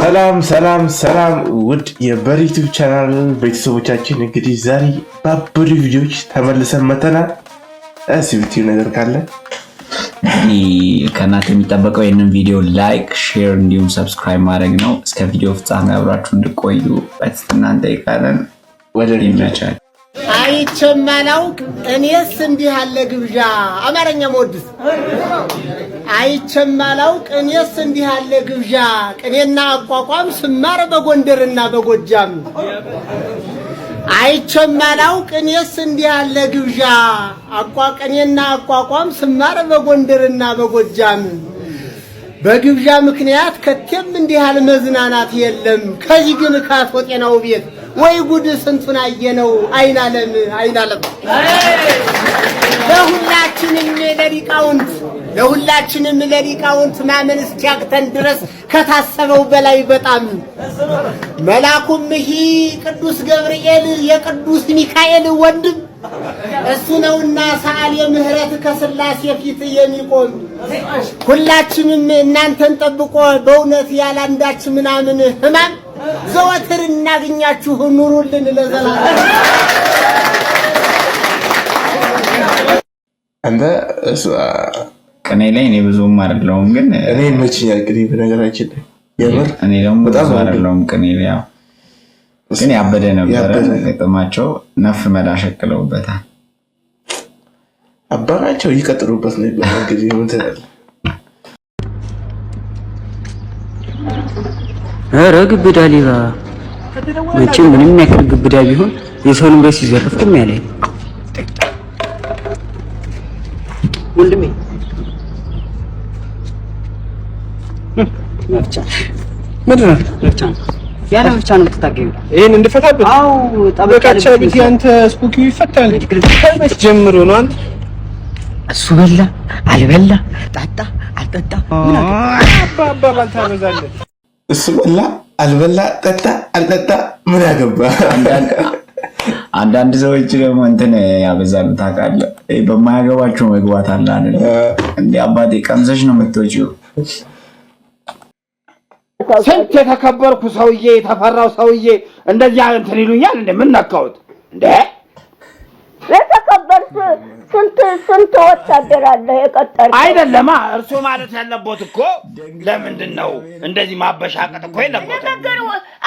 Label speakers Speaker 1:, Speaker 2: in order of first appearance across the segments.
Speaker 1: ሰላም ሰላም ሰላም ውድ የበሪ YouTube channel ቤተሰቦቻችን፣ እንግዲህ ዛሬ ባበዱ ቪዲዮዎች ተመልሰን መተናል። ሲቪቲ ነገር ካለ
Speaker 2: ከእናንተ የሚጠበቀው ይህንን ቪዲዮ like፣ share እንዲሁም subscribe ማድረግ ነው። እስከ ቪዲዮ ፍጻሜ አብራችሁ እንድቆዩ በትህትና እንጠይቃለን።
Speaker 1: ወደ
Speaker 2: ይመቻል።
Speaker 3: አይቼም አላውቅ እኔስ እንዲህ ያለ ግብዣ፣ አማርኛ መወድስ፣ አይቼም አላውቅ እኔስ እንዲህ ያለ ግብዣ፣ ቅኔና አቋቋም ስማር በጎንደርና በጎጃም። አይቼም አላውቅ እኔስ እንዲህ ያለ ግብዣ፣ ቅኔና አቋቋም ስማር በጎንደርና በጎጃም። በግብዣ ምክንያት ከቴም እንዲህ ያለ መዝናናት የለም። ከዚህ ግን ከአቶ ጤናው ቤት ወይ ጉድ፣ ስንቱን አየነው። አይን አለም፣ አይን አለም። ለሁላችንም ለሊቃውንት፣ ለሁላችንም ለሊቃውንት ማመን እስኪያቅተን ድረስ ከታሰበው በላይ በጣም። መላኩም ይህ ቅዱስ ገብርኤል የቅዱስ ሚካኤል ወንድም እሱ ነውና ሰዓሊ ምሕረት ከሥላሴ ፊት የሚቆም፣ ሁላችንም እናንተን ጠብቆ በእውነት ያላንዳች ምናምን ሕማም ዘወትር እናግኛችሁ። ኑሩልን ለዘላለም።
Speaker 1: አንተ
Speaker 2: ቅኔ ላይ እኔ ብዙም አይደለሁም፣ ግን
Speaker 1: እኔ ይመችኛል ቅኔ በነገራችን ላይ የምር።
Speaker 2: እኔ ደግሞ
Speaker 1: በጣም
Speaker 2: ብዙ አይደለሁም ቅኔ ላይ። ያው ግን ያበደ ነበረ።
Speaker 1: ያበደ።
Speaker 2: ግጥማቸው ነፍ መላ ሸቅለውበታል።
Speaker 1: አባናቸው ይቀጥሉበት ነው ይባላል። እንግዲህ ምን ትላለህ?
Speaker 4: ኧረ ግብዳ ሌባ! መቼም ምንም ያክል ግብዳ ቢሆን የሰው ንብረት ሲዘርፍ ቁም ያለ ወንድሜ መፍቻ
Speaker 5: ምንድን ነው?
Speaker 4: መፍቻ ነው። ያለ መፍቻ ነው የምትታገዩ።
Speaker 5: ይሄን እንድፈታበት?
Speaker 4: አዎ፣ ጠበቅ
Speaker 5: በቃ
Speaker 4: ያለ
Speaker 5: ቻቢቲ አንተ ስፑኪው ይፈታል። ከመች ጀምሮ ነው አንተ?
Speaker 4: እሱ በላ አልበላ፣ ጠጣ አልጠጣ ምን አገባህ?
Speaker 5: አባ አባባል ታበዛለህ።
Speaker 1: እሱ በላ አልበላ፣ ጠጣ አልጠጣ ምን ያገባ?
Speaker 2: አንዳንድ ሰዎች ደግሞ እንትን ያበዛሉ ታውቃለህ። ይሄ በማያገባቸው መግባት አለ አይደል? እንደ አባቴ ቀምሰሽ ነው የምትወጪው።
Speaker 6: ስንት የተከበርኩ ሰውዬ፣ የተፈራው ሰውዬ እንደዚያ እንትን ይሉኛል። እንደ ምን ነካሁት እንደ?
Speaker 7: የተከበርክ ስንት ስንት ወታደር አለ የቀጠርከው?
Speaker 6: አይደለማ፣ እርሶ ማለት ያለቦት እኮ ለምንድን ነው እንደዚህ ማበሻቀጥ እኮ የለቦትም።
Speaker 7: ንግግር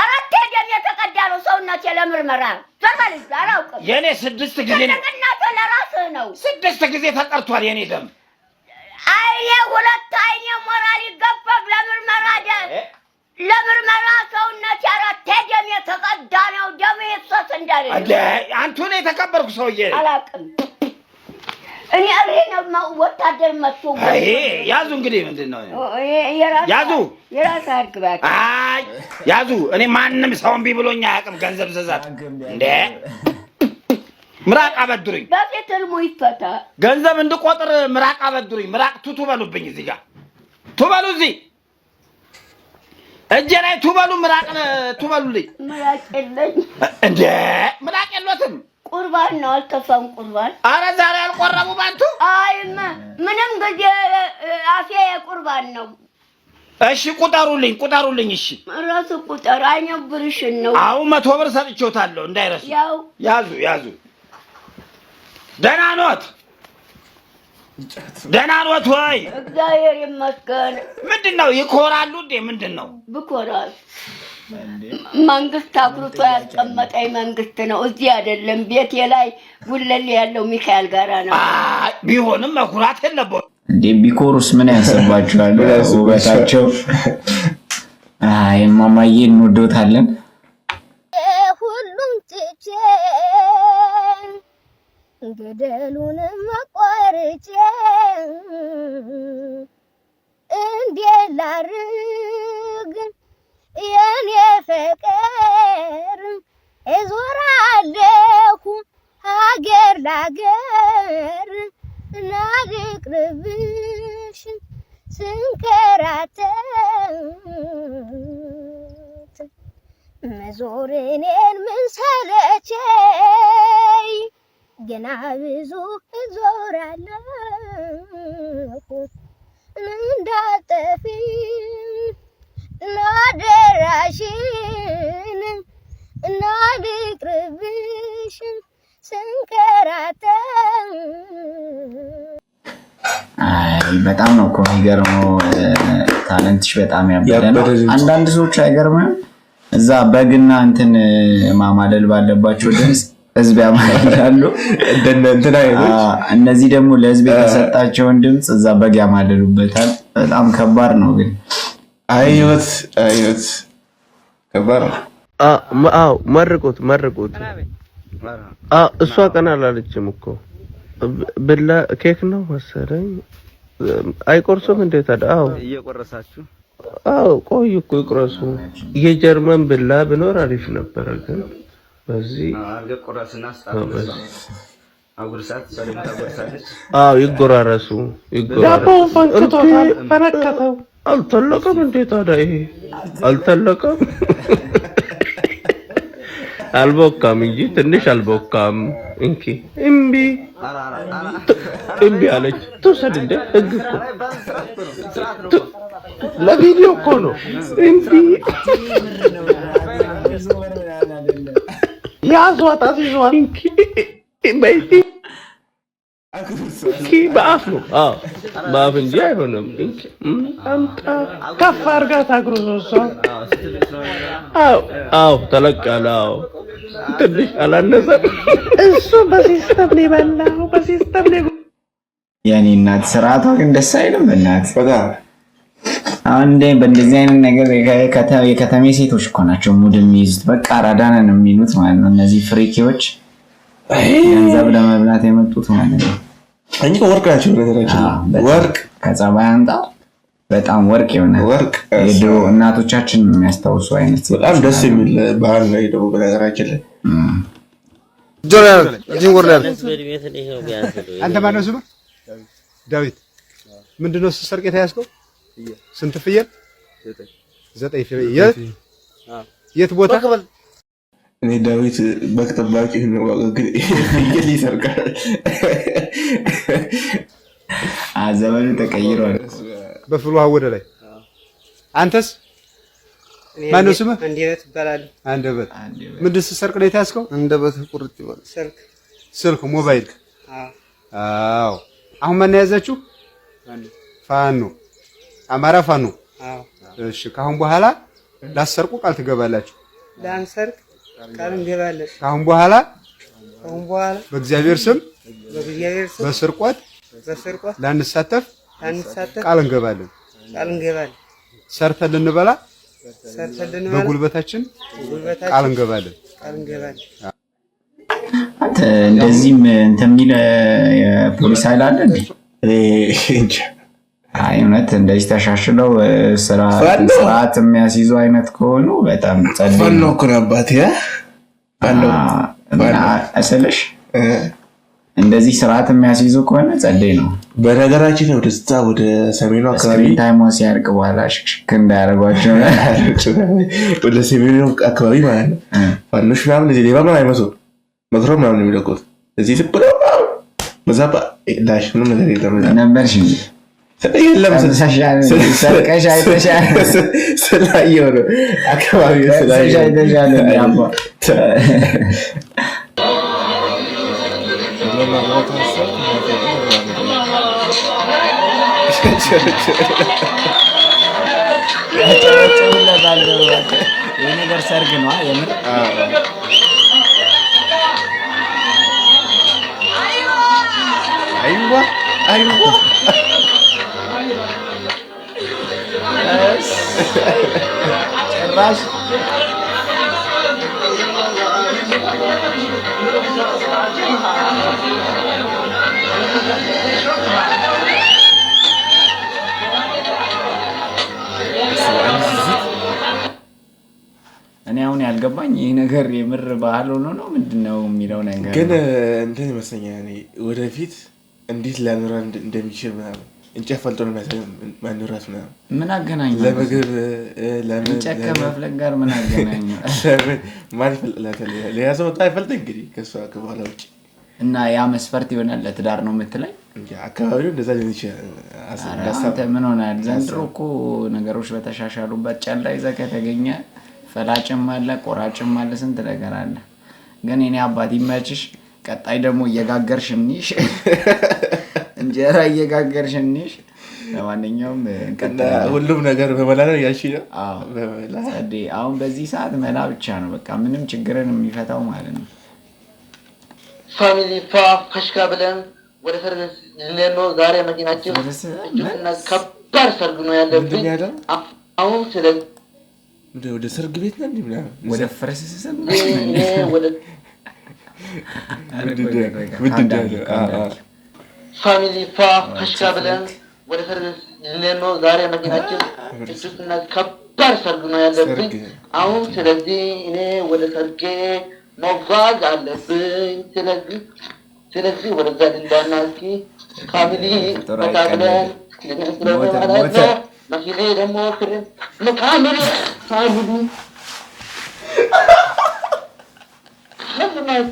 Speaker 7: አራት ደም የተቀዳ ነው ሰውነቴ ለምርመራ ዘርበል አላውቅም።
Speaker 6: የኔ 6 ጊዜ
Speaker 7: ትልቅነቱ ለራስህ ነው።
Speaker 6: 6 ጊዜ ተቀርቷል የኔ ደም።
Speaker 7: አይኔ ሁለት አይኔ ሞራል ይገፈፍ ለምርመራ ለምርመራ ሰውነቴ አራት ደም የተቀዳ ነው። ደም ይፍሰስ እንዳለ
Speaker 6: እንደ አንቱ ነው የተከበርኩ ሰውዬ።
Speaker 7: አላውቅም። እኔ እሬ ነው ወታደር መጥቶ
Speaker 6: አይ ያዙ፣ እንግዲህ ምንድን ነው? ያዙ።
Speaker 7: የራስህ አድርግ እባክህ።
Speaker 6: አይ ያዙ። እኔ ማንም ሰው እምቢ ብሎኝ አያውቅም። ገንዘብ ስሰጥ እንደ ምራቅ አበድሩኝ።
Speaker 7: በፊት ህልሙ ይፈታ።
Speaker 6: ገንዘብ እንድቆጥር ምራቅ አበድሩኝ። ምራቅ ቱቱ በሉብኝ። እዚህ ጋር ቱበሉ፣ እዚህ እጄ ላይ ቱበሉ፣ ምራቅ ቱበሉልኝ።
Speaker 7: ምራቅ የለኝ።
Speaker 6: እንደ ምራቅ የሎትም?
Speaker 7: ቁርባን ነው፣ አልተፋም ቁርባን።
Speaker 6: አረ ዛሬ አልቆረቡ ባንቱ።
Speaker 7: አይ ምንም ጊዜ አፌ የቁርባን ነው።
Speaker 6: እሺ ቁጠሩልኝ፣ ቁጠሩልኝ። እሺ
Speaker 7: ራሱ ቁጠር። አይነ ብርሽን ነው።
Speaker 6: አሁን 100 ብር ሰጥቼዎታለሁ እንዳይረሱ።
Speaker 7: ያው
Speaker 6: ያዙ ያዙ። ደህና ኖት? ደህና ኖት ወይ?
Speaker 7: እግዚአብሔር ይመስገን።
Speaker 6: ምንድን ነው ይኮራሉ እንዴ? ምንድን ነው?
Speaker 7: ብኮራል መንግስት አኩርቶ ያስቀመጠኝ መንግስት ነው። እዚህ አይደለም፣ ቤቴ ላይ ጉለሌ ያለው ሚካኤል ጋራ ነው።
Speaker 6: አይ ቢሆንም መኩራት የለቦት።
Speaker 2: እንዴ ቢኮሩስ ምን ያንስባቸዋል? ውበታቸው። አይ እማማዬ እንወደውታለን።
Speaker 8: ሁሉም ትቼ ገደሉንም አቋርጬ እንዴት ላድርግ የኔ ፍቅር፣ እዞራለሁ ሀገር ላገር ናልቅርብሽ ስንከራተት መዞር እኔን ምን ሰለቸኝ፣ ገና ብዙ እዞራለሁ እንዳጠፊ ናደራ። አዳራሽን እና ልቅርብሽ ስንከራተት።
Speaker 2: አይ በጣም ነው እኮ የሚገርመው። Talent ሽ በጣም ያበደ ነው።
Speaker 1: ያበደ ድምፅ።
Speaker 2: አንዳንድ ሰዎች አይገርምም? እዛ በግና እንትን ማማለል ባለባቸው ድምፅ ህዝብ ያማልላሉ።
Speaker 1: እንደነ እንትን አይነቶች።
Speaker 2: እነዚህ ደግሞ ለህዝብ የተሰጣቸውን ድምፅ እዛ በግ ያማልሉበታል። በጣም ከባድ ነው ግን።
Speaker 1: አይ ህይወት፣ አይ ህይወት ከባድ ነው።
Speaker 5: አዎ፣ መርቁት መርቁት። እሷ ቀና አላለችም እኮ። ብላ ኬክ ነው መሰለኝ። አይቆርሱም እንዴ ታዲያ? አዎ
Speaker 4: እየቆረሳችሁ።
Speaker 5: አዎ፣ ቆይ እኮ ይቁረሱ። የጀርመን ብላ ብኖር አሪፍ ነበረ፣ ግን በዚህ
Speaker 4: ቆረስና አጉርሳት፣ እሷ ደግሞ ታጎርሳለች።
Speaker 5: አዎ፣ ይጎራረሱ ይጎራረሱ።
Speaker 1: ዳቦውን ፈንክቶታል፣ ፈነከተው።
Speaker 5: አልተለቀም እንዴ ታዲያ? ይሄ አልተለቀም፣ አልቦካም እንጂ ትንሽ አልቦካም። እንኪ፣ እምቢ እምቢ አለች። ትውሰድ እንደ ህግ እኮ ለቪዲዮ እኮ ነው። እምቢ፣ ያዟት፣ አስይዟት። እንኪ በይ፣ እንኪ። በአፍ ነው። አዎ በአፍ እንጂ አይሆንም። እንኪ አምጣ፣ ከፍ አድርጋ ታጉርሶ እሷ። አዎ አዎ፣ ተለቅ ያለ፣ አዎ ትንሽ አላነሰም። እሱ በ system ነው የበላው፣ በ system ነው።
Speaker 2: የኔ እናት ስርዓቷ ግን ደስ አይልም? እናት
Speaker 1: በጣም።
Speaker 2: አሁን እንደ በእንደዚህ አይነት ነገር የከተሜ ሴቶች እኮ ናቸው mood የሚይዙት። በቃ አራዳ ነን የሚሉት ማለት ነው። እነዚህ ፍሪኪዎች ገንዘብ ለመብላት የመጡት ማለት ነው።
Speaker 1: እኚህ ወርቅ ናቸው ነገራችን።
Speaker 2: በጣም።
Speaker 1: ወርቅ።
Speaker 2: ከጸባይ አንጻር በጣም ወርቅ የሆነ
Speaker 1: ወርቅ።
Speaker 2: የድሮ እናቶቻችን የሚያስታውሱ አይነት ሴቶች
Speaker 1: በጣም ደስ
Speaker 2: ናቸው።
Speaker 1: የሚል ባህል ነው ደግሞ በነገራችን ላይ።
Speaker 3: አንተ ማነው ስምህ? ዳዊት። ምንድነው ስትሰርቅ የተያዝከው? ስንት ፍየል? 9 ፍየል። የት የት ቦታ?
Speaker 1: እኔ ዳዊት በግ ጠባቂ ነው፣ ግን ፍየል ይሰርቃል።
Speaker 2: ዘመኑ ተቀይሯል።
Speaker 3: በፍል ውሃ ወደ ላይ። አንተስ ማነው ስምህ?
Speaker 4: አንደበት እባላለሁ።
Speaker 3: አንደበት። ምንድን ስትሰርቅ ነው የተያዝከው?
Speaker 9: አንደበት ቁርጥ ይበል።
Speaker 4: ስልክ።
Speaker 3: ስልክ፣ ሞባይል። አዎ። አሁን ማን የያዛችሁ? ፋኖ፣ አማራ ፋኖ።
Speaker 4: አዎ።
Speaker 3: እሺ፣ ከአሁን በኋላ ላሰርቁ ቃል ትገባላችሁ።
Speaker 4: ላንሰርቅ ቃል እንገባለን።
Speaker 3: ከአሁን በኋላ
Speaker 4: ከአሁን በኋላ
Speaker 3: በእግዚአብሔር ስም
Speaker 4: በእግዚአብሔር ስም
Speaker 3: በስርቆት
Speaker 4: በስርቆት
Speaker 3: ላንሳተፍ
Speaker 4: ላንሳተፍ
Speaker 3: ቃል እንገባለን።
Speaker 4: ቃል እንገባለን።
Speaker 3: ሰርተን ልንበላ
Speaker 4: ሰርተን ልንበላ
Speaker 3: በጉልበታችን
Speaker 4: በጉልበታችን
Speaker 3: ቃል እንገባለን።
Speaker 4: ቃል እንገባለን።
Speaker 2: አንተ እንደዚህም እንትን የሚል የፖሊስ ኃይል አለ እንዴ?
Speaker 1: እኔ እንጃ።
Speaker 2: አይ እውነት እንደዚህ ተሻሽለው ስራ
Speaker 1: ፋኖ።
Speaker 2: ስርዓት የሚያስይዙ አይነት ከሆኑ በጣም ጸዴ
Speaker 1: ፋኖ
Speaker 2: ነው።
Speaker 1: እኮ ነው አባቴ እ? ፋኖ።
Speaker 2: ስልሽ እንደዚህ ስርዓት የሚያስይዙ ከሆነ ጸዴ ነው።
Speaker 1: በነገራችን ላይ ወደዛ ወደ ሰሜኑ አካባቢ
Speaker 2: Screen time ሲያልቅ በኋላ ሽክሽክ እንዳያደርጓቸው።
Speaker 1: ወደ ሰሜኑ አካባቢ ማለት ነው ፋኖች ምናምን እዚህ ሌባ ምናምን አይመስሉም። መክሮ ምናምን የሚለቁት እዚህ ዝም ብለው ምናምን በዛ ላሽ ምንም ነገር የለም እዛ።
Speaker 2: ነበርሽ እንጂ
Speaker 1: የለም።
Speaker 2: ቀምሰሻል፣ ሰርቀሽ አይተሻል።
Speaker 1: ስላየው ነው አካባቢው።
Speaker 2: ቀምሰሽ
Speaker 1: ስላየው።
Speaker 2: አይተሻል እንደ አባ። ያጨበጭቡለታል። ይህ ነገር ሰርግ ነው የምር።
Speaker 1: አይዋ አይዋ።
Speaker 2: ጭራሽ። እኔ አሁን ያልገባኝ ይህ ነገር የምር ባህል ሆኖ ነው ምንድን ነው የሚለው ነገር
Speaker 1: ግን
Speaker 2: ነው።
Speaker 1: እንትን ይመስለኛል እኔ ወደፊት እንዴት ሊያኖራ እንደሚችል ምናምን፣ እንጨት ፈልጦ ነው የሚያሳየው ማኖራት ምናምን።
Speaker 2: ምን አገናኘው?
Speaker 1: ለምግብ ለምን
Speaker 2: እንጨት ከመፍለቅ ጋር ምን አገናኘው?
Speaker 1: ለምን ማን ይፈልጥላታል? ሌላ ሰው መጥቶ አይፈልጥ እንግዲህ ከእሷ ከበኋላ ውጭ።
Speaker 2: እና ያ መስፈርት ይሆናል ለትዳር ነው የምትለኝ?
Speaker 1: አካባቢው እንደዛ ሊሆን ይችላል።
Speaker 2: ኧረ አንተ ምን ሆናል? ዘንድሮ እኮ ነገሮች በተሻሻሉበት ጨላ ይዘህ ከተገኘ ፈላጭም አለ፣ ቆራጭም አለ፣ ስንት ነገር አለ። ግን የኔ አባት ይመችሽ። ቀጣይ ደግሞ እየጋገርሽ እንይሽ፣ እንጀራ እየጋገርሽ እንይሽ። ለማንኛውም እንቀጥላለን።
Speaker 1: ሁሉም ነገር በመላ ነው እያልሽ ነው?
Speaker 2: አዎ።
Speaker 1: በመላ።
Speaker 2: ጸዴ። አሁን በዚህ ሰዓት መላ ብቻ ነው በቃ ምንም ችግርን የሚፈታው ማለት ነው።
Speaker 9: Family ፋ ፈሽካ ብለን ወደ ሰርግ ልንሄድ ነው። ዛሬ መኪናችን እጅግና ከባድ ሰርግ ነው ያለብኝ።
Speaker 1: ምንድን ነው ያለው?
Speaker 9: አሁን ስለዚህ
Speaker 1: ወደ ሰርግ ቤት ነው እንዲህ ምናምን?
Speaker 2: ወደ ፈረስ
Speaker 9: እኔ ወደ
Speaker 1: ምንድን ነው ያለው?
Speaker 9: Family ፋ ፈሽካ ብለን ወደ ሰርግ ልንሄድ ነው። ዛሬ መኪናችን እጅግና ከባድ ሰርግ ነው ያለብኝ። አሁን ስለዚህ እኔ ወደ ሰርጌ መጓዝ አለብኝ። ስለዚህ ወደዛ ልንዳና እስኪ family ፈታ ብለን ልንሄድ ስለሆነ ማለት ነው። መኪናዬ ደግሞ family family ምንድን ነው?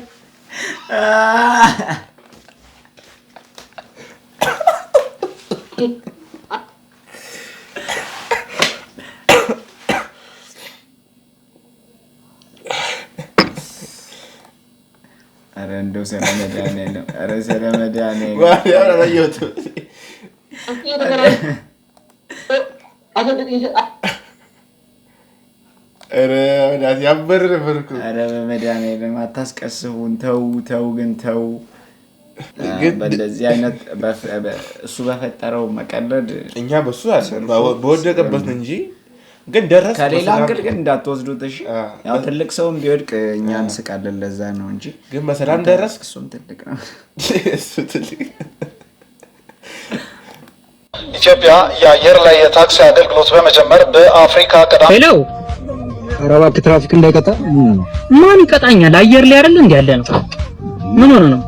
Speaker 2: ኧረ እንደው ስለ መድኃኒዓለም፣ ኧረ ስለ መድኃኒዓለም።
Speaker 1: ማርያምን አላየሁትም። ኧረ በእናትህ ያበረ ነበር እኮ።
Speaker 2: ኧረ በመድኃኒዓለም አታስቀስቡን። ተው ተው፣ ግን ተው። በእንደዚህ አይነት እሱ በፈጠረው መቀለድ
Speaker 1: እኛ በሱ አለን በወደቀበት ነው እንጂ ግን ደረስ
Speaker 2: ከሌላ
Speaker 1: በሰላም
Speaker 2: angle ግን እንዳትወስዱት እሺ። ያው ትልቅ ሰውም ቢወድቅ እኛ እንስቃለን፣ ለዛ ነው እንጂ
Speaker 1: ግን በሰላም ደረስ።
Speaker 2: እሱም ትልቅ ነው።
Speaker 1: እሱ ትልቅ።
Speaker 10: ኢትዮጵያ የአየር ላይ የታክሲ አገልግሎት በመጀመር በአፍሪካ ቀዳሚ
Speaker 4: Hello፣ ኧረ እባክህ ትራፊክ እንዳይቀጣ። ማን ይቀጣኛል? አየር ላይ አይደል እንዴ ያለ ነው? ምን ሆነ ነው?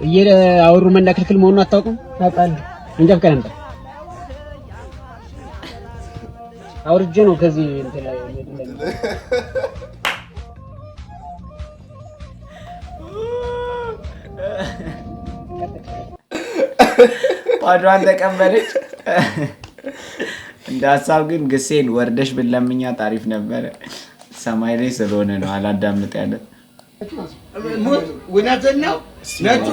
Speaker 4: እየአወሩ መንዳት ክልክል መሆኑን አታውቅም? አውቃለሁ። መንጃ ፈቃድ አምጣ። አውርጄ ነው ከዚህ እንትን ላይ።
Speaker 2: ባዷን ተቀበለች። እንደ ሀሳብ ግን ግሴን ወርደሽ ብንለምኛት አሪፍ ነበረ። ሰማይ ላይ ስለሆነ ነው አላዳምጥ ያለ።
Speaker 6: እውነትን ነው ነጩ፣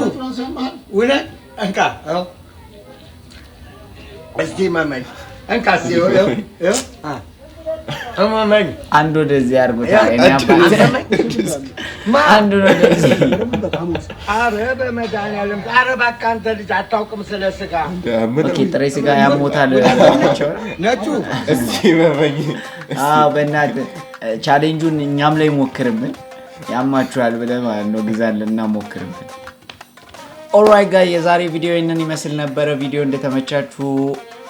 Speaker 6: እውነት እንካ እስቲ መመኝ እንካ እስቲ ይኸው ይኸው እመመኝ።
Speaker 2: አንድ ወደዚህ አድርጎታል። እኔ አባት አንዱን ወደዚህ።
Speaker 6: ኧረ በመድኃኒዓለም፣ ኧረ እባክህ አንተ ልጅ አታውቅም ስለ ስጋ።
Speaker 2: Okay፣ ጥሬ ስጋ ያሞታል ናቸው።
Speaker 6: ነጩ።
Speaker 1: እስቲ መመኝ።
Speaker 2: አዎ፣ በእናትህ challenge ኡን እኛም ላይ ሞክርብን። ያማችኋል ብለህ ማለት ነው፣ ግዛልን እና ሞክርብን። Alright guys፣ የዛሬ ቪዲዮ ይህንን ይመስል ነበረ። ቪዲዮ እንደተመቻችሁ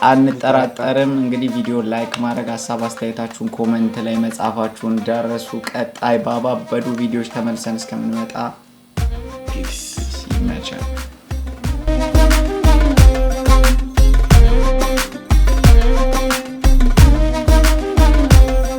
Speaker 2: አንጠራጠርም። እንግዲህ ቪዲዮ like ማድረግ፣ ሀሳብ አስተያየታችሁን comment ላይ መጻፋችሁን እንዳትረሱ። ቀጣይ ባባበዱ ቪዲዮዎች ተመልሰን እስከምንመጣ peace፣ ይመቻል።